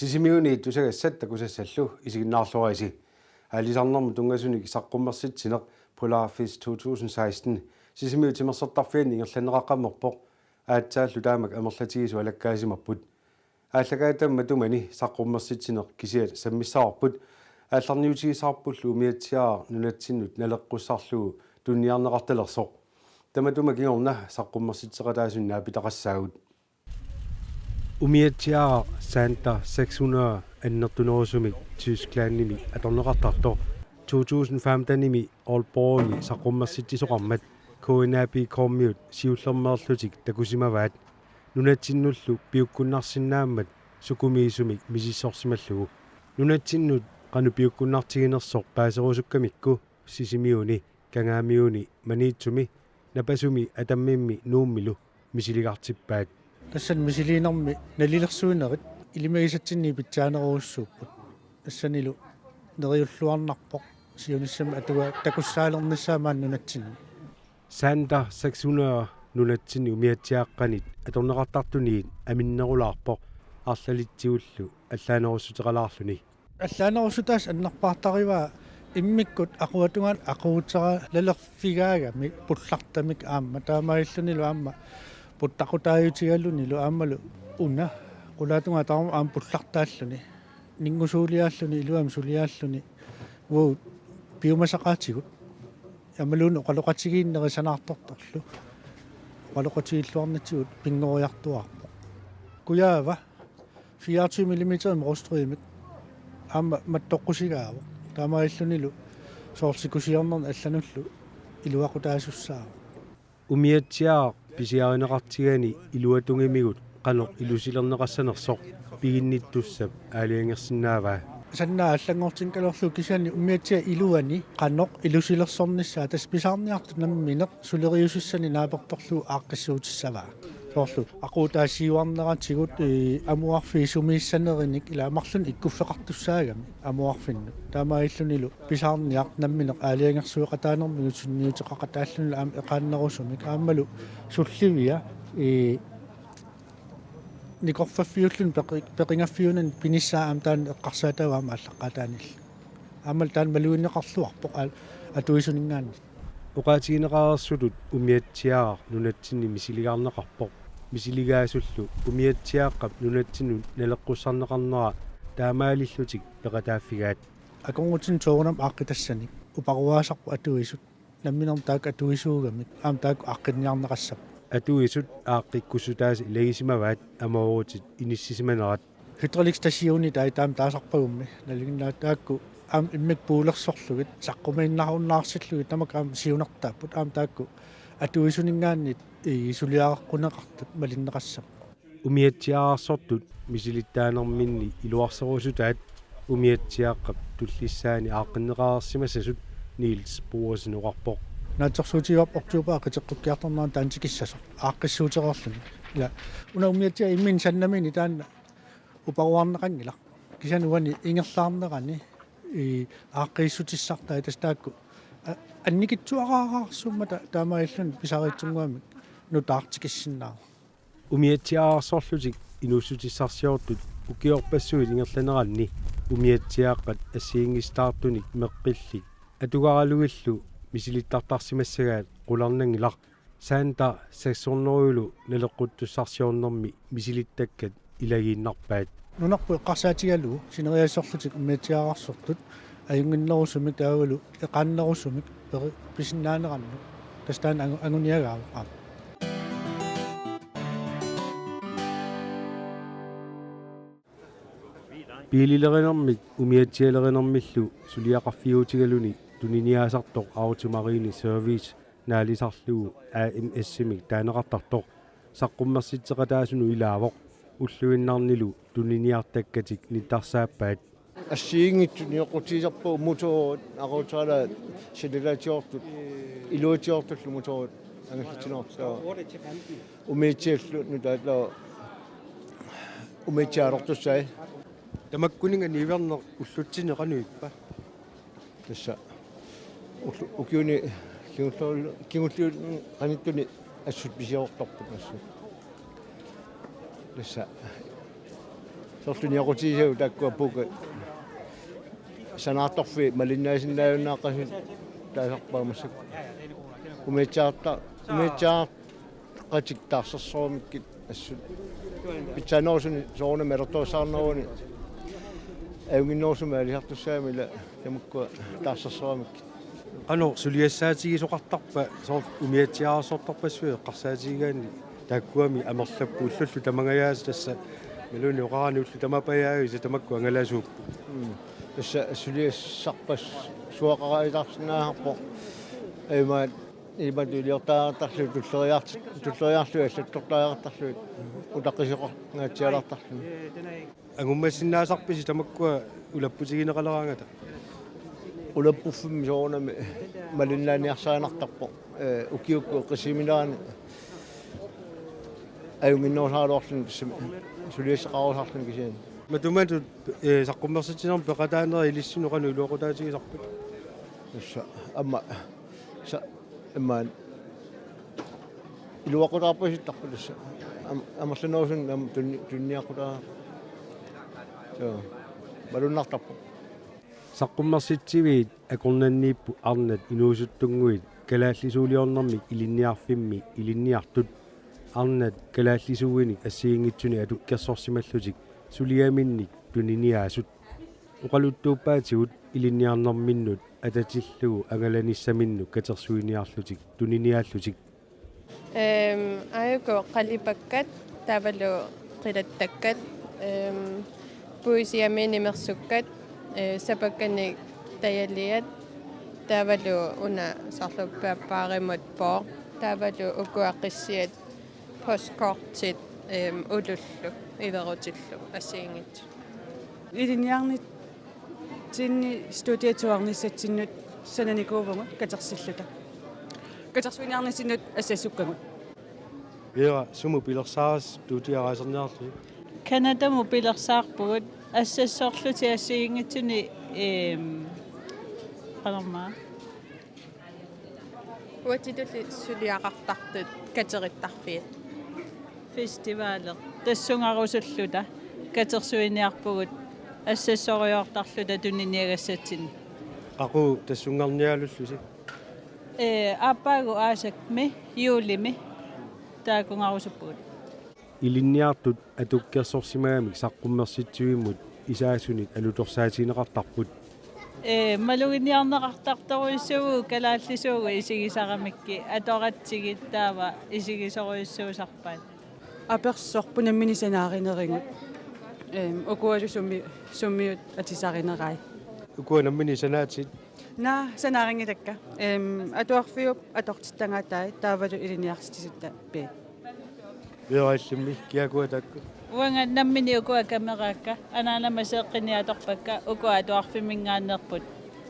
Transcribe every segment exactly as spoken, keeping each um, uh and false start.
Sisimiuni tusagassat takusassallu isiginnaarluarisi. Aalisarnermut tunngasunik saqqummersitsineq Polar Fest to tusind seksten Sisimiut timersortarfianni ingerlanneqaqqammerpoq, aatsaallu taamak amerlatigisut alakkaasimapput. Aallakaatitami matumani saqqummersitsineq kisiat sammissavarput, aallarniutigissavarpullu umiatsiaaraq nunatsinnut naleqqussarlugu tuniniarneqartalersoq. Tamatuma kingorna saqqummersitseqataasunik naapitaqassaagut. Umiatsiaaraq Xander seks hundrede annertunerusumik Tysklandimi atorneqartartoq to tusind femtenimi Aalborgimi saqqummersitsisoqarmat K N A P-kormiut siullermeerlutik takusimavaat, nunatsinnullu piukkunnarsinnaammat sukumiisumik misissorsimallugu. Nunatsinnut qanoq piukkunnartiginersoq paaserusukkamikku Sisimiuni, Kangaamiuni, Maniitsumi, Napasumi, Atammimmi Nuummilu misiligartippaat. Tassani misiliinermi nalilersuinerit ilimagisatsinni pitsaanerujussuupput. Tassanilu neriulluarnarpoq siunissami atuga takussaalernissaa maani nunatsinni. Xander seks hundrede nunatsinni umiatsiaaqqanit atorneqartartunit aminnerulaarpoq arlalitsigullu allaanerussuteqalaarluni. Allaanerussutaasut annerpaartarivaa immikkut aquatungaanut aquutseralerfigaagami pullartamik aamma, taamaalillunilu aamma puttaqutaajutigalunilu aammalu una qulaatungaa tamarmi aamma pullartaalluni, ninngusuuliaalluni, iluamik suliaalluni, uagut piumasaqaatigut. Aammaluunniit oqaloqatigiinnerit sanaartortorlu oqaloqatigiilluarnitsigut pinngoriartuaarpoq. Kujaava fireogtyve millimeter rustfrimik aamma mattoqqusigaavoq. Taamaalillunilu soorlu sikusiornerni allanullu iluaqutaasussaavoq. Umiatsiaaraq pisiarineqartigani iluatungimigut qanoq ilusilerneqassanersoq piginnittussap aalajangersinnaavaa. Sannaa allanngortinneqalerlugu kisianni umiatsiaap iluani qanoq ilusilersornissaa tassa pisarniartut nammineq suleriusissanik naapertorlugu aaqqissuutissavaa. Soorlu aquutaasiuarneratigut, ee, amuarfiit sumiissanerinik ilaa marlunnik ikkuffeqartussaagami amuarfinnut. Taamaalillunilu pisarniaq nammineq aalajangersueqataanermigut sunniuteqaqataallunilu aamma eqaannerusumik aammalu sullivia, ee, nikorfaffiulluni peqi-, peqingaffiunani pinissaa aamma taanna eqqarsaataavoq aamma aallaqqaataaniilli. Aammalu taanna malugineqarluarpoq aa-, atuisuninngaanniit. Oqaatigineqareersutut umiatsiaaraq nunatsinni misiligaarneqarpoq. Misiligaasullu umiatsiaaqqap nunatsinnut naleqqussarneqarnera taamaalillutik peqataaffigaat. Akorngutinut soorunami aaqqitassanik uparuaasarput atuisut. Namminermi taakku atuisuugamik aamma taakku aaqqinniarneqassapput. Atuisut aaqqikkussutaasa ilagisimavaat amoorutit inissisimanerat. Hydraulic stationi taai taama taasarpagummi nalinginnaasut taakku aamma immikkut puulersorlugit saqqumiinnarunnaarsillutik tamakku aamma siunertaapput aamma taakku atuisuninngaanniit i suliareqquneqartut malinneqassapput. Umiatsiaararsortut misilittaanerminni iluarserusutaat umiatsiaaqqap tullissaani aaqqinneqareersimassasut Niels Boesen oqarpoq. Naatsorsuutigaarput oktober qiteqqukkiartornerani taanna tikissasoq aaqqissuutereerluni. Ila una umiatsiaaraq imminut sannaminik taanna uparuarneqanngilaq. Kisianni uani ingerlaarnerani i aaqqiissutissartai tassa taakku a-, annikitsuaraarsuummata taamaalilluni pisariitsunnguamik nutaaq tikissinnaavoq. Umiatsiaararsorlutik inuussutissarsiortut ukiorpassuit ingerlaneranni umiatsiaaqqat assigiinngisitaartunik meqqillit atugaralugillu misilittartarsimassagaat qularnanngilaq. Xander seks hundrede-lu naleqquttussarsiornermi misilittakkat ilagiinnarpaat. Nunarput eqqarsaatigalugu sineriassorlutik umiatsiaararsortut ajunnginnerusumik taavalu eqaannerusumik peri-, pisinnaanerannut. Tassa taanna angu-, anguniagaavoq aamma. Biililerinermik umiatsialerinermillu suliaqarfiutigaluni tuniniaasartoq Automarine Service naalisarlugu A M S-imik taaneqartartoq saqqummersitseqataasunut ilaavoq, ulluinnarnilu tuniniartakkatik nittarsaappaat. Assigiinngitsut nioqqutigisarpagut motorit aquutsaalaa sinilaatsiortut iluatsiortullu motorit angallatsinertaa umiatsiallu nutaallaa umiatsiaartortussai. Tamakkuninnga niuerneq ullutsinni qanoq ippa? Tassa ullu-, ukiuni kingullu-, kingulliulluni qanittuni assut pisiortorput assut. Tassa Soorlu niaqutigisavut taakkua puukkat sanaartorfiit malinnaasinnaajunnaarpasippoq taasarpaat massakkut. Umiatsiaarta-, umiatsiaartaqatik taarsersoramikkit assut. Pitsaanerusuni soorunami alertorissaarneruni. Ajunnginnerusumik aalisartussaammat ila tamakkua taarsersoramikkit. Qanoq suliassaatigisoqartarpa soorlu umiatsiaararsortarpassuit eqqarsaatigigaanni taakkuami amerlappuullullu tamangajaasa tassa imaluunniit oqarani ullut tamapajaavisa tamakku angalasuupput. Mm. Tassa suliassarpassuaqaraataarsinnaasarpoq. Imaat imatut iliortariaqartarlugit tulleriiart-, tulleriiarlugit allattortariaqartarlugit utaqqisooqangaatsialaartarluni. Angummassinnaasarpisi tamakkua ulapputigineqaleraangata? Ulappuffimmi soorunami malinnaaniarsarineqartarpoq. Ee, ukiukkut eqqissinerani ajunnginnerusaraluarluni tassami suliassaqarusarluni kisianni. Matumaatut, ee, saqqummersitsinermi peqataanerit ilissinnut qanoq iluaqutaatigisarput? Tassa aamma sa-, aamma iluaqutaarpasittarput tassa. Am-, amerlanerusunik aamma tunni-, tunniaqqutaa. Soo. Malunnartarpoq. Saqqummersitsiviit akornanniipput arnat inuusuttunnguit kalaallisuuliornermik ilinniarfimmi ilinniartut arnat kalaallisuuinik assigiinngitsunik atukkersorsimallutik suliaminnik tuniniaasut. Oqaluttuuppaatigut ilinniarnerminnut atatillugu angalanissaminnut katersuiniarlutik tuniniaallutik. Ehm, aajuku qalipakkat, taavalu qilattakkat, ehm, puisiami nimersukkat, eh, sapakkanik tajaliat, taavalu una soorlu pappaarimut pooq, taavalu ukua qissiat postkortit, ehm, ulullu, iverutillu, assigiinngitsut. Ilinniarnitsinni studiat suarnissatsinnut sananikuuvugut katersilluta. Katersuiniarnitsinnut assassukkagut. Vera, sumut pilersaarusi studiaraaserniarlusi? Canadamut pilersaarpugut assassorlutik assigiinngitsuni, ehm, qanormaa. Uatsitulli suliaqartartut katerittarfiit. Festivaler. Tassungarusulluta katersuiniarpugut assassorujoortarluta tuniniagassatsinni. Qaqugu tassunngarnialuullusi? Ee, aappaagu aasakmi, juulimi taakungarusuppugut. Ilinniartut atukkersorsimagamik saqqummersitsivimmut isaasunit alutorsaatigineqartarput. Ee, maluginiarneqartartorujussuuvugut kalaallisuugut isigisaramikkit atoratsigit taava isigisorujussuusarpaat. Apersorput nammineq sanaarinerivut. Ehm, ukualu sumi-, sumiut atisarinerai. Ukua nammineq sanaatit? Naa, sanaarinngilakka. Ehm, atuarfiup atortittagaatai taavalu ilinniartitsisuttapiit. Vera, illimmi, kiakua taakku? Uanga nammineq ukua kameraakka, anaanama seeqqinniartorpakka, ukua atuarfimminngaanneerput.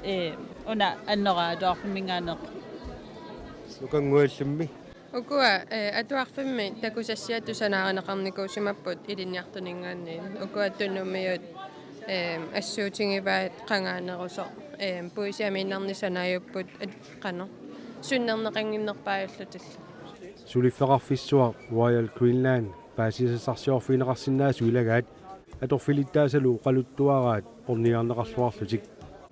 Ee, una Annora atuarfimminngaanneerput. Nukannguaq, illimmi? Ukua, ee, atuarfimmi takusassiatut sanaarineqarnikuusimapput ilinniartuninngaanniit. Ukua tunumiut, ee, assuutigivaat qangaanerusoq, ee, puisiamiinnarnik sanaajupput, at-, qanoq. Sunnerneqannginnerpaajullutillu. Suliffeqarfissuaq Royal Greenland paasisassarsiorfigineqarsinnaasut ilagaat atorfilittaasalu oqaluttuaraat ornigarneqarluarlutik.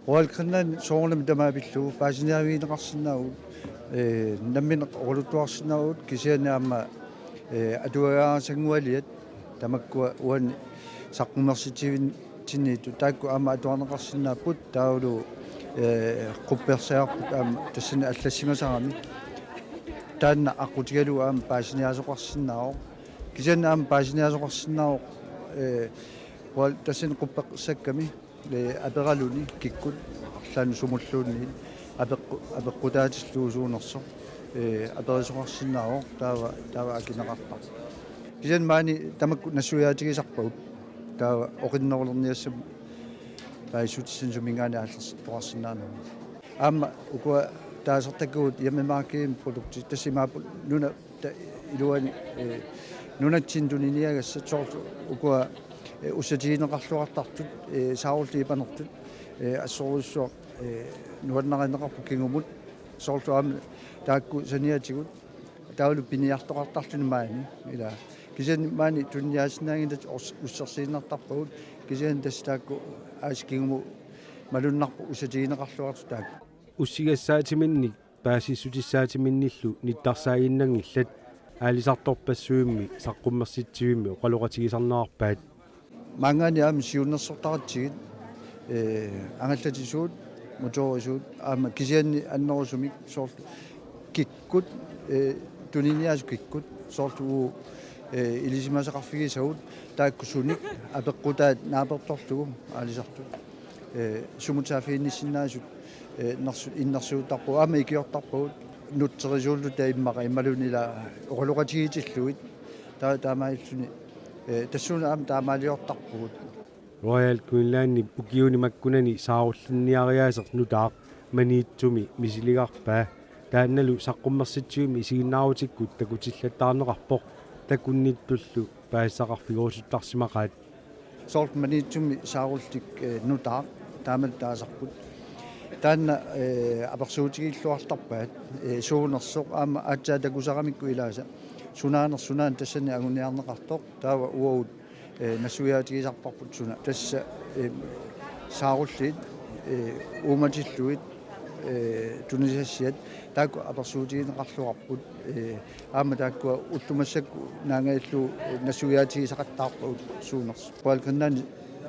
Royal Greenland soorunami tamarmik pillugu paasiniaavigineqarsinnaavugut, ee, nammineq oqaluttuarsinnaavugut kisianni aamma, ee, atuagaassanngualiat tamakkua uani saqqummersitsivin-, tsinniittut taakku aamma atuarneqarsinnaapput taavalu, ee, quppersaarput aamma tassani allassimasarami. Taanna aqqutigalugu aamma paasiniaasoqarsinnaavoq. Kisianni aamma paasiniaasoqarsinnaavoq, ee, ual-, tassani quppersakkami, ee, aperaluni kikkut arlaannut sumulluunniit apeqqu-, apeqqutaatillugu suunersoq, ee, aperisoqarsinnaavoq taava, taava akineqartarpoq. Kisianni maani tamakku nassuiaatigisarpagut. Taava oqinnerulerniassammat paasissutissat suminngaanniit aallertoqarsinnaanerat. Aamma ukua taasartakkagut hjemmemarkedimi produktit tassa imaappoq nuna ta-, iluani, ee, nunatsinni tuniniagassat soorlu ukua, ee, ussatigineqarluartartut, ee, saarulliit panertut, ee, assorujussuaq, ee, nuannarineqarput kingumut soorlu aamma taakku saniatigut. Taavalu piniartoqartarluni maani, ila Kisianni maani tuniniaasinnaanngillat ors-, ussersiinnartarpagut, kisianni tassa taakku aasiit kingumut malunnarpoq usatigineqarluartut taakku. Ussigassaatiminnik paasissutissaatiminnillu nittarsaaginnanngillat aalisartorpassuimmi saqqummersitsivimmi oqaloqatigisarnerarpaat. Maanngaanniit aamma siunnersortaratsigit, ee, angallatisuut, motorisuut, aamma kisianni annerusumik soorlu kikkut, ee, tuniniaasut kikkut, soorlu uu, ee, ilisimasaqarfigisagut, taakku sunik apeqqutaat naapertorlugu aalisartut. Ee, sumut saaffiginnissinnaasut, ee, nersu-, innersuuttarpagut, aamma ikiortarpagut, nutserisuulluta immaqa imaluunniit ila oqaloqatigiitillugit, taa-, taamaalilluni, ee, tassuuna aamma taamaaliortarpugut. Royal Greenlandip ukiuni makkunani saarullinniariaaseq nutaaq Maniitsumi misiligarpaa. Taannalu saqqummersitsivimmi isiginnaarutikkut takutillattaarneqarpoq takunnittullu paasisaqarfigerusuttarsimaqaat. Soorlu Maniitsumi saarullik, ee, nutaaq taamatut taasarput. Taanna, ee, apersuutigilluartarpaat, ee, suunersoq aamma aatsaat takusaramikku ilaasa. Sunaanersoq sunaana tassani anguniarneqartoq taava uagut, ee, nassuiaatigisarparput suna. Tassa, ee, saarulliit, ee, uumatillugit, ee, tunisassiat taakku apersuutigineqarluarput, ee, aamma taakkua ulloq massakkut naangajallugu nassuiaatigisaqattaarpagut suunersoq. Royal Greenland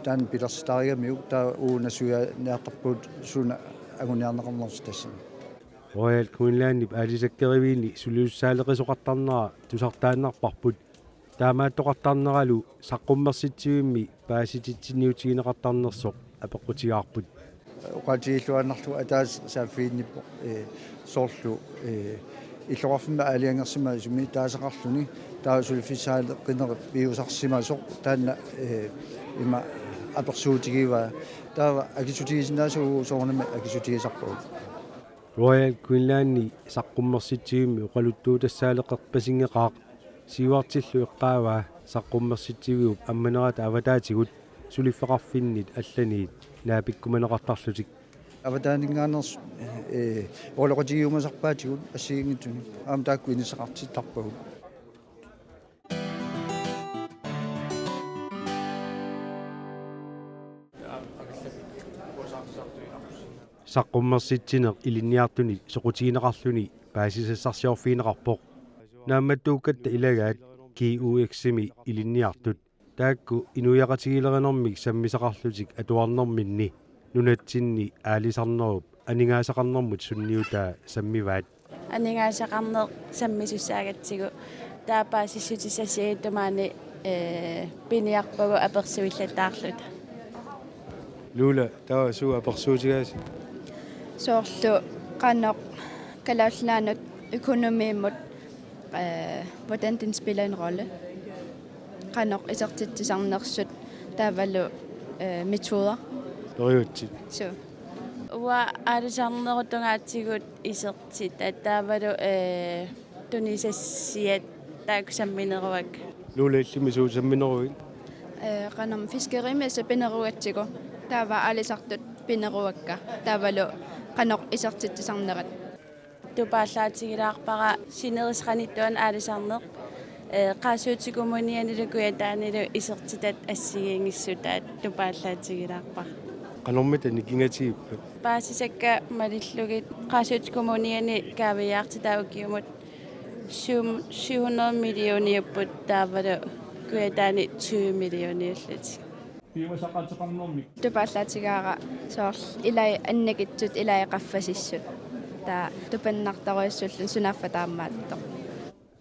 taanna pilersitaarigamiuk taava uagut nassuiaaniartarpagut suna anguniarneqarnersoq tassani. Royal Greenlandip aalisakkeriviini sulisussaaleqisoqartarnera tusartaannarparput. Taamaattoqartarneralu saqqummersitsivimmi paasititsiniutigineqartarnersoq apeqqutigaarput. Oqaatigilluinnarlugu ataaseq saaffiginnippoq, ee, soorlu, ee, illoqarfimmi aalajangersimasumi taasaqarluni taava suliffissaaleqinerit piusarsimasoq taanna, ee, ima apersuutigivaa. Taava akisutigisinnaasagut soorunami akisutigisarpagut. Royal Greenlandi saqqummersitsivimmi oqaluttuutassaaleqerpasinngeqaaq siuartillu eqqaavaa saqqummersitsiviup ammanerata avataatigut suliffeqarfinnit allaniit naapikkumaneqartarlutik. Avataaninngaanneersut, ee, oqaloqatigiumasarpaatigut assigiinngitsunik aamma taakku inissaqartittarpagut. Saqqummersitsineq ilinniartunit soqutigineqarluni paasisassarsiorfigineqarpoq. Naammattuukkatta ilagaat G U X-imi ilinniartut. Taakku inuiaqatigiilerinermik sammisaqarlutik atuarnerminni nunatsinni aalisarnerup aningaasaqarnermut sunniutaa sammivaat. Aningaasaqarneq sammisussaagatsigit taava paasissutissatsiassagutta maani, ee, piniarpagut apersuillattaarluta. Lula, taava suut apersuutigaasi? Soorlu qanoq Kalaallit Nunaannut økonomiimut, ee, hvordan den spiller en rolle. Qanoq isertitsisarnersut taavalu, ee, metoder. Periutsit. Suu. Uanga aalisarnerup tungaatigut isertitat taavalu, ee, tunisassiat taakku sammineruakka. Lula, illimmi suut sammineruit? Ee, qanormi fiskerimi sappinerugatsigu taava aalisartut pineruakka taavalu qanoq isertitsisarnerat. Tupaallaatigilaarpara sinerissap qanittuani aalisarneq, ee, Qaasuitsup Kommunianilu Kujataanilu isertitat assigiinngissutaat tupaallaatigilaarpara. Qanormita nikingatigipput? Paasisakka malillugit Qaasuitsup Kommuniani kaaviiaartitaa ukiumut syv-, syv hundrede millioniupput taavalu Kujataani tyve millioniullutik. Tupaallaatigaara soorlu ilai annikitsut ilai qaffasissut. Taava tupannartorujussuulluni sunaaffa taamaattoq.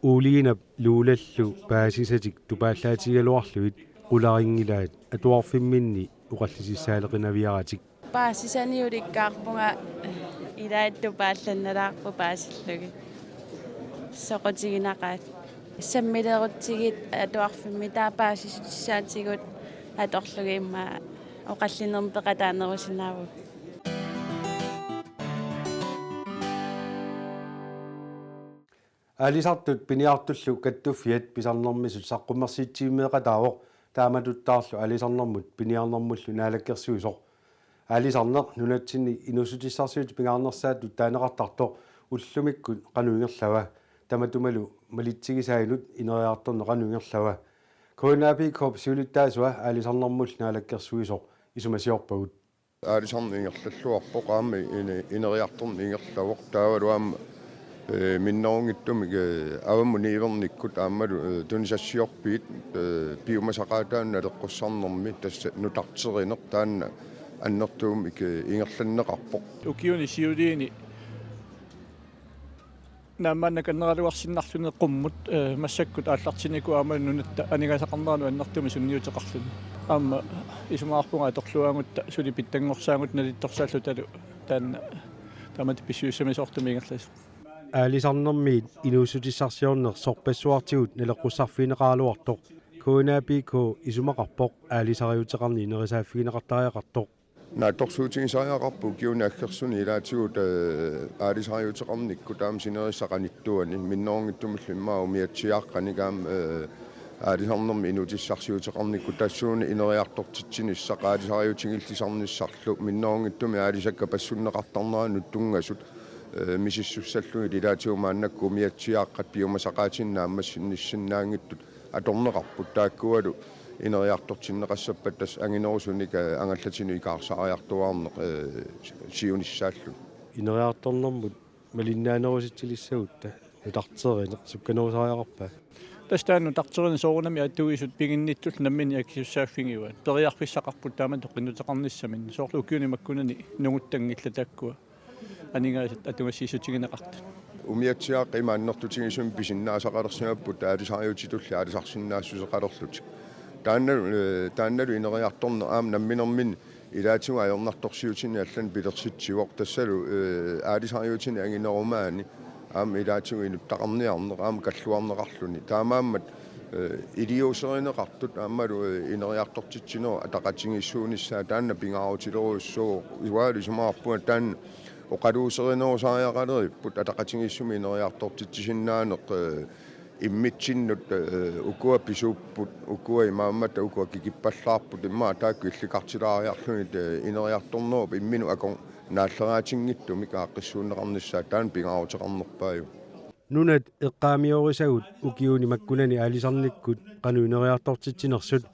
Uliinap Lulallu paasisatik tupaallaatigigaluarlugit qularinngilaat atuarfimminni oqallisissaaleqinaviaratik. Paasisani ulikkaarpunga ilai tupaallannalaarput paasillugit. Soqutiginaqaat. Sammilerutsigit atuarfimmi taava paasissutissaatigut atorlugit immaqa oqallinnermik peqataanerusinnaavagut. Aalisartut piniartullu kattuffiat pisarnermisut saqqummersitsivimmeeqataavoq taamatuttaarlu aalisarnermut piniarnermullu naalakkersuisoq. Aalisarneq nunatsinni inuussutissarsiutit pingaarnersaatut taaneqartartoq ullumikkut qanoq ingerlava? tamatumalu malitsigisaanut ineriartorneq qanoq ingerlava? KNAPK-p siulittaasua aalisarnermullu naalakkersuisoq isumasiorpagut. Aalisarneq ingerlalluarpoq aamma ine-, ineriartorneq ingerlavoq taavalu aamma, eh, minnerunngitsumik, eh, avammut niuernikkut aammalu, eh, tunisassiorpiit, eh, piumasaqaataanut naleqqussarnermi tassa nutarterineq taanna annertuumik, eh, ingerlanneqarpoq. Ukiuni siuliini naammaannakanneruluarsinnarluni qummut, eh, massakkut aallartinnikuuvoq aamma nunatta aningaasaqarneranut annertuumik sunniuteqarluni. Aamma isumaqarpunga atorluaagutta suli pitsanngorsaagut nalittorsaalluta taanna taamatut pissusissamisoortumik ingerlasoq. Aalisarnermiit inuussutissarsiorneq sorpassuartigut naleqqussarfigineqaraluartoq KNAPK isumaqarpoq aalisariuteqarneq inerisaaffigineqartariaqartoq. Naatsorsuutigisariaqarpoq ukiuni aggersuni ilaatigut, eh, aalisariuteqarnikkut aamma sinerissap qanittuani minnerunngitsumillu immaqa umiatsiaaqqanik aamma, eh, aalisarnermi inuutissarsiuteqarnikkut tassuuna ineriartortitsinissaq aalisariutigillisarnissarlu minnerunngitsumik aalisakkat passunneqartarneranut tunngasut, eh, misissussallugit ilaatigut maannakkut umiatsiaaqqat piumasaqaatinik naammassinnissinnaanngitsut atorneqarput taakkualu ineriartortinneqassappat tassa anginerusunik, eh, angallatinut ikaarsaariartuaarneq, eh, siunissaalluni. Ineriartornermut malinnaanerusutsilissagutta nutarterineq sukkanerusariaqarpa? Tassa taanna nutarterineq soorunami atuisut piginnittullu namminneq akisussaaffigivaat. Periarfissaqarput taamatut qinnuteqarnissaminnik. Soorlu ukiuni makkunani nunguttanngillat taakkua aningaasat atugassiissutigineqartut. Umiatsiaaqqat ima annertutigisumik pisinnaasaqalersimapput aalisariutitulli aalisarsinnaassuseqalerlutik. Taanna, eh, taannalu ineriartorneq aamma namminermini ilaatigut ajornartorsiutinik allanik pilersitsivoq tassalu, eh, aalisariutinik anginerumaani aamma ilaatigut inuttaqarniarneq aamma kalluarneqarluni. Taamaammat, eh, iliuuserineqartut aammalu, eh, ineriartortitsinerup ataqatigiissuunissaa taanna pingaarutilerujussuuvoq. Uangalu isumaqarpunga taanna oqaluuserinerusariaqaleripput ataqatigiissumik ineriartortitsisinnaaneq, eh, immitsinnut, eh, ukua pisuupput, ukua imaammata ukua kikippallaarput, immaqa taakku illikartilaariarlugit, eh, ineriartornerup imminut akornalleraatinngitsumik aaqqissuunneqarnissaa taanna pingaaruteqarnerpaajuvoq. Nunat eqqaamiorisagut ukiuni makkunani aalisarnikkut qanoq ineriartortitsinersut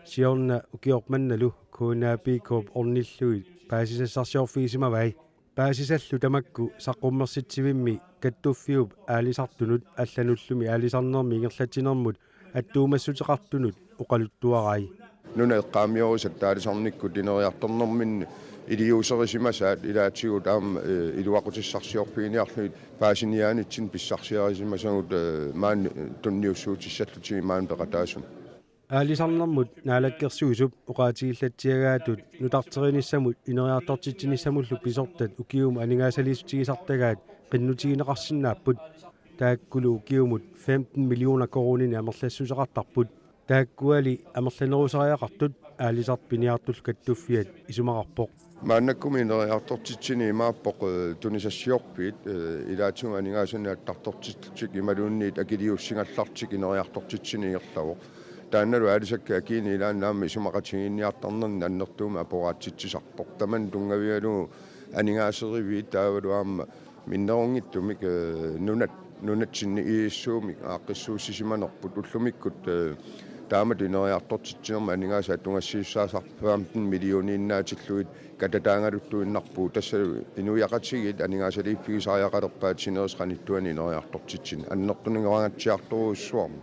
siorna ukioq mannalu KNAPK-p ornillugit paasisassarsiorfigisimavai. Paasisallu tamakku saqqummersitsivimmi kattuffiup aalisartunut allanullumi aalisarnermi ingerlatsinermut attuumassuteqartunut oqaluttuarai. Nunat eqqaamiorisat aalisarnikkut ineriartornerminni iliuuserisimasaat ilaatigut aamma, eh, iluaqutissarsiorfiginiarlugit paasiniaanitsinni pissarsiarisimasagut, eh, maani tunniussuutissallutigu maani peqataasumik. Aalisarnermut naalakkersuisup oqaatigillatsiagaatut nutarterinissamut ineriartortitsinissamullu pisortat ukiumut aningaasaliissutigisartagaat qinnutigineqarsinnaapput. Taakkulu ukiumut femten millioner koruuninik amerlassuseqartarput. Taakkuali amerlanerusariaqartut aalisartut piniartullu kattuffiat isumaqarpoq. Maannakkut ineriartortitsineq imaappoq, eh, tunisassiorpiit, eh, ilaatigut aningaasanik attartortillutik imaluunniit akiliussigallartik ineriartortitsineq ingerlavoq. Taannalu aalisakkat akiini ilaanni aamma isumaqatigiinniartarnerni annertuumik aporaatsitsisarpoq. Tamanna tunngavigalugu aningaaseriviit taavalu aamma minnerunngitsumik, eh, nunat, nunatsinni I S O-mik aaqqissuussisimanerput ullumikkut, eh, taamatut ineriartortitsinermi aningaasat atugassiissusaasarput femten millioniinnaatillugit katataagaluartuinnarpugut tassa inuiaqatigiit aningaasaliiffigisariaqalerpaat sinerissap qanittuani ineriartortitsineq annertuninngatsiartorujussuarmik.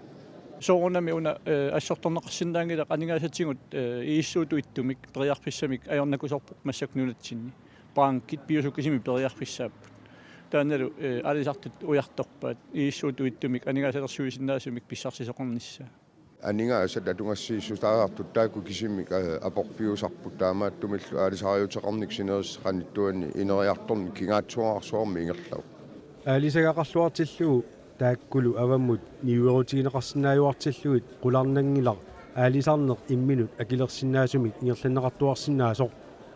Soorunami una, eh, assortorneqarsinnaanngilaq aningaasatigut, eh, I S O-tut ittumik periarfissamik ajornakusoorpoq massakkut nunatsinni. Bankit piusukkisimik periarfissaapput. Taannalu, eh, aalisartut ujartorpaat I S O-tut ittumik aningaasalersuisinnaasumik pissarsisoqarnissaa. Aningaasat atugassiissusaasartut taakku kisimik, eh, aporfiusarput taamaattumillu aalisariuteqarnikkut sinerissap qanittuani ineriartorneq kingaatsiararsuarmik ingerlavoq. Aalisagaqarluartillugu taakkulu avammut niuerutigineqarsinnaajuartillugit qularnanngilaq aalisarneq imminut akilersinnaasumik ingerlanneqartuarsinnaasoq.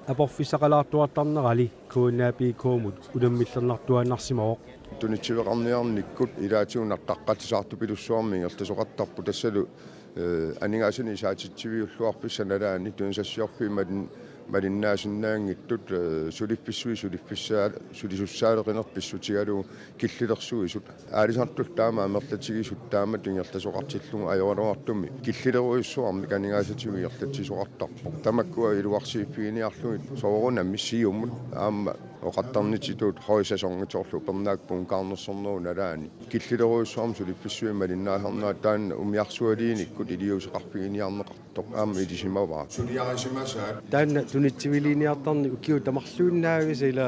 Aporfissaqalaartuartarnerali K N A P K-mut unammillernartuaannarsimavoq. Tunitsiveqarniarnikkut ilaatigut artaqqatisaartupilussuarmik ingerlasoqartarpoq tassalu, eh, aningaasanik isaatitsiviulluarpissaq nalaani tunisassiorfiit imaluunniit Malinnaasinnaanngitsut, eh, suliffissuit suliffissaa-, sulisussaaleqineq pissutigalugu killilersuisut. Aalisartut taama amerlatigisut taamatut ingerlasoqartillugu ajoraluartumik killilerujussuarmik aningaasatigut ingerlatsisoqartarpoq. Tamakkua iluarsiiffiginiarlugit soorunami Siumut aamma oqartarnitituut højsæsonitoorlu upernaaq punkaarnersornerup nalaani. Killilerujussuarmik suliffissuit malinnaasarnerat taanna umiarsualiinikkut iliuuseqarfiginiarneqartoq aamma ilisimavara. Suliarisimasaat. Taanna tunitsiviliiniartarneq ukiut tamarluinnaasa ila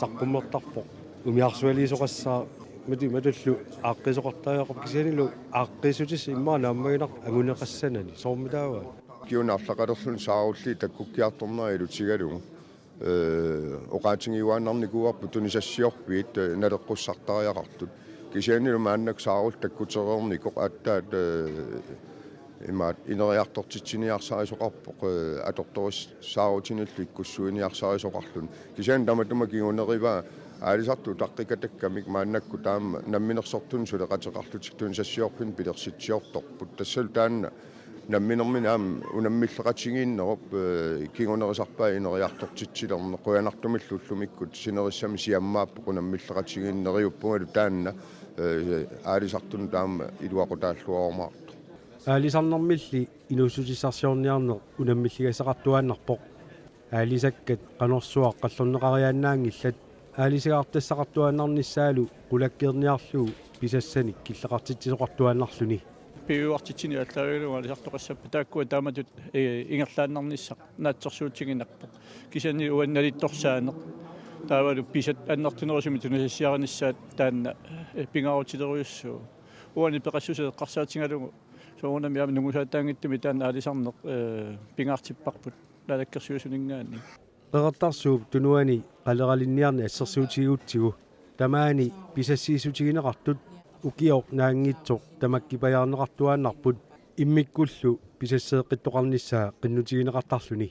saqqummertarpoq. Umiarsualiisoqassaaq matu-, matullu aaqqiisoqartariaqarpoq kisiannili aaqqiissutissat immaqa naammaginarpoq anguneqassanani. Soormitaava? Ukiuni arlaqalerluni saarulliit takkukkiartornerat ilutigalugu. Eh, oqaatigiuaannarnikuuarput tunisassiorfiit, eh, naleqqussartariaqartut. Kisiannili maannakkut saarullit takkutereernikoq aatsaat, eh, imaat ineriartortitsiniarsarisoqarpoq, eh, atortorissaarutinillu ikkussuiniarsarisoqarluni. Kisianni tamatuma kingunerivaa aalisartut utaqqikatakkamik maannakkut taama namminersortunik suleqateqarlutik tunisassiorfinnut pilersitsiortorput. Tassalu taanna namminermini aamma unammilleqatigiinnerup, eh, kingunerisarpaat ineriartortitsilerneq, qujanartumillu ullumikkut sinerissami siammaappoq unammilleqatigiinneq, neriuppungalu taanna, eh, aalisartunut taama iluaqutaalluarumaartoq. Aalisarnermilli inuussutissarsiorniarneq unammilligassaqartuaannarpoq. Aalisakkat qanorsuaq qallorneqariaannaanngillat, aalisagaartassaqartuaannarnissaalu qulakkeerniarlugu pisassanik killeqartitsisoqartuaannarluni. Piujuartitsineq aallaavigalugu aalisartoqassappat taakkua taamatut, eh, ingerlaannarnissaq naatsorsuutiginarpoq. Kisianni uani nalittorsaaneq taavalu pisat annertunerusumik tunisassiarinissaat taanna, eh, pingaarutilerujussuuvoq. Uani peqassuseq eqqarsaatigalugu soorunami aamma nungusaataanngitsumik taanna aalisarneq, eh, pingaartipparput Naalakkersuisuninngaanniit. Qeqertarsuup Tunuani qaleralinniarneq assersuutigigutsigu tamaani pisassiissutigineqartut ukioq naanngitsoq tamakkipajaarneqartuaannarput immikkullu pisasseeqqittoqarnissaa qinnutigineqartarluni.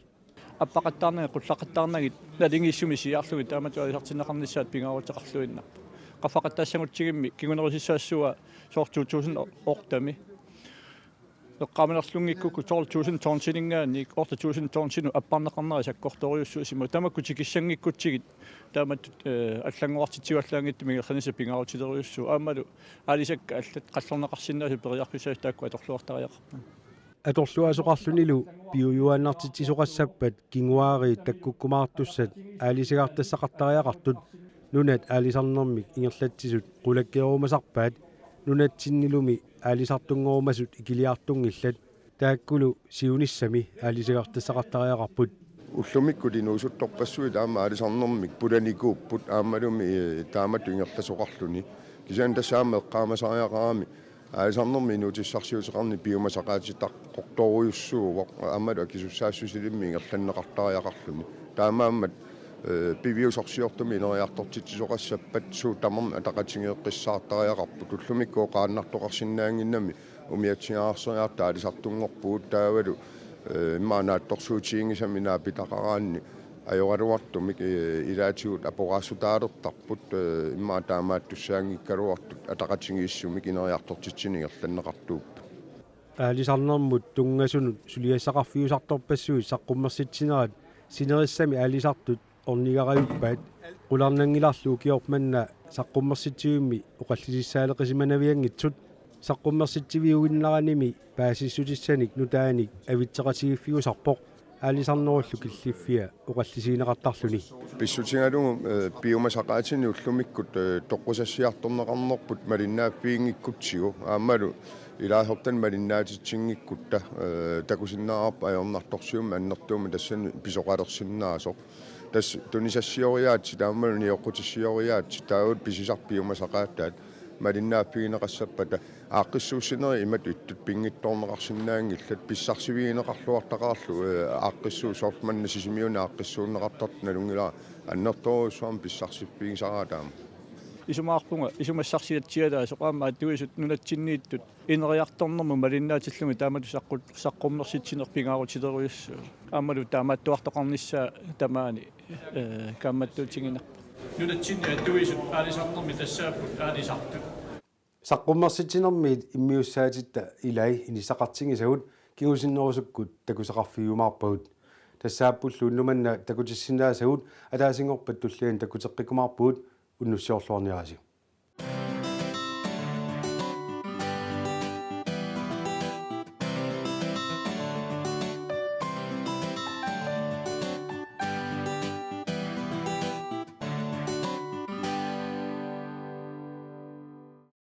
Appaqattaarnagit, qullaqattaarnagit, naligiissumik siaarlugit taamatut aalisartinneqarnissaat pingaaruteqarluinnarpoq. Qaffaqattaassagutsigimmi kingunerisassaassuuvoq soorlu to tusind otte-mi. Eqqaamanerlunngikkukku tolv tusind tonsininngaanniit otte tusind tonsinut apparneqarnera sakkortoorujussuusimavoq. Tamakku tikissanngikkutsigu taamatut, eh, allanngorartitsivallaanngitsumik ingerlanissaq pingaarutilerujussuuvoq. Aammalu aalisakkat allat qallorneqarsinnaasut periarfissaasut taakku atorluartariaqarput. Atorluaasoqarlunilu piujuaannartitsisoqassappat kinguaariit takkukkumaartussat aalisagaartassaqartariaqartut nunat aalisarnermik ingerlatsisut qulakkeerumasarpaat nunatsinnilumi aalisartunngorumasut ikiliartunngillat taakkulu siunissami aalisagaartassaqartariaqarput. Ullumikkut inuusuttorpassuit aamma aalisarnermik pulanikuupput aammalumi, eh, taamatut ingerlasoqarluni. Kisianni tassa aamma eqqaamasariaqarami aalisarnermi inuutissarsiuteqarneq piumasaqaatitaqortorujussuuvoq aammalu akisussaassusilimmik ingerlanneqartariaqarluni. Taamaammat, eh, piviusorsiortumik ineriartortitsisoqassappat suut tamarmik ataqatigeeqqissaartariaqarput ullumikkut oqaannartoqarsinnaannginnami umiatsiaarseriarta aalisartunngorpugut taavalu, eh, immaqa naatsorsuutiginngisamik naapitaqaraanni ajoraluartumik, eh, ilaatigut aporaassutaalertarput, eh, immaqa taamaattussaanngikkaluartut ataqatigiissumik ineriartortitsineq ingerlanneqartuupput. Aalisarnermut tunngasunut suliassaqarfiusartorpassuit saqqummersitsinerat sinerissami aalisartut ornigarajuppaat qularnanngilarlu ukioq manna saqqummersitsivimmi oqallisissaaleqisimanavianngitsut saqqummersitsiviuginnaranimi paasissutissanik nutaanik avitseqatigiiffiusarpoq aalisarnerullu killiffia oqallisigineqartarluni. Pissutigalugu, eh, piumasaqaatini ullumikkut, eh, toqqusassiartorneqarnerput malinnaaffiginngikkutsigu aammalu ilaasortanik malinnaatitsinngikkutsigu, eh, takusinnaavarput ajornartorsiummik annertuumik tassani pisoqalersinnaasoq. Tassa tunisassioriaatsit aammalu nioqqutissioriaatsit taavalu pisisarput piumasaqaataat malinnaaffigineqassappata aaqqissuussinerit imatut ittut pinngitsoorneqarsinnaanngillat pissarsivigineqarluartaqaarlugu, eh, aaqqissuussaq soorlu manna Sisimiuni aaqqissuunneqartartoq nalunngilara annertoorujussuarmik pissarsiffigisaraat aamma. Isumaqarpunga isumassarsiatsialaasoq aamma atuisut nunatsinniittut ineriartornermut malinnaatillugit taamatut saqqu-, saqqummersitsineq pingaarutilerujussuuvoq. Aammalu taamaattuartoqarnissaa tamaani, eh, kaammattuutiginarpoq. Nunatsinni atuisut aalisarnermi tassaapput aalisartut. Saqqummersitsinermiit immiussaatitta ilai inissaqartigisagut kingusinnerusukkut takusaqarfigiumaarpagut. Tassaappullu unnuk manna takutissinnaasagut ataasinngorpat tulliani takuteqqikkumaarpugut, unnussiorluarniarisi.